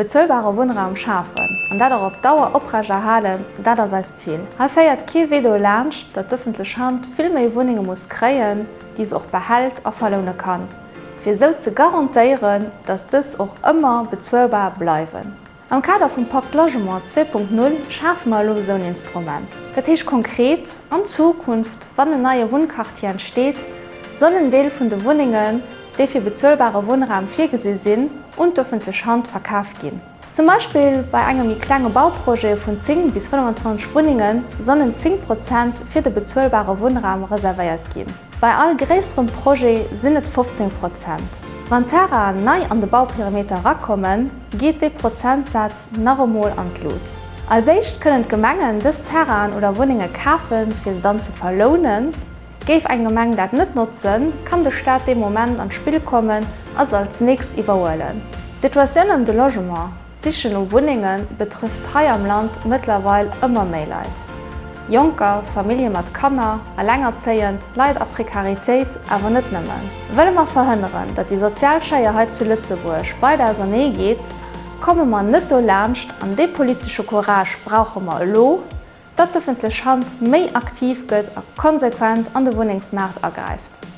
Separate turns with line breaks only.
Bezuelbare Wunnraum schafen, an dat och op Dauer oprechterhalen, dat ass eist Zil. Hei féiert kee Wee do laanscht, datt d'ëffentlech Hand vill méi Wunnenge muss kréien, déi se och behält a verloune kann, fir esou ze garantéieren, datt dës och ëmmer bezuelbar bleiwen. Am Kader vum Pacte Logement 2.0 schafe mer elo esou en Instrument. Dat heescht konkret, An Zukunft, wann en neie Wunnquartier entsteet, soll en Deel vun de Wunnengen, déi fir bezuelbare Wunnraum virgesi sinn, un d'ëffentlech Hand verkaf ginn. Zum Beispill bei engem méi klenge Bauprojet vun 10 bis 25 Wunnenge sollen 10 Prozent fir de bezuelbare Wunnraum reservéiert ginn. Bei all gréisserem Projet sinn et 15 Prozent. Wann Terrainen nei an de Bauperimeter erakommen, geet dee Prozentsaz nach emol an d'Lut. Als éischt kënnen d'Gemengen dës Terrainen oder Wunnenge kafen, fir se dann ze verlounen. Géif eng Gemeng dat net notzen, kann de Staat dee Moment an d'Spill kommen a se als nächst iwwerhuelen. D'Situatioun ëm de Logement, d'Sichen no Wunnenge betrëfft hei am Land mëttlerweil ëmmer méi Leit. Jonker, Famillje mat Kanner, Elengerzéiend, Leit a Prekaritéit, awer net nëmmen. Wëlle mer verhënneren, datt déi sozial Schéier hei zu Lëtzebuerg weider ausernee geet, komme mer net dolaanscht, an dee politesche Courage brauche mer elo, datt d'ëffentlech Hand méi aktiv gëtt a konsequent an de Wunnengsmaart agräift.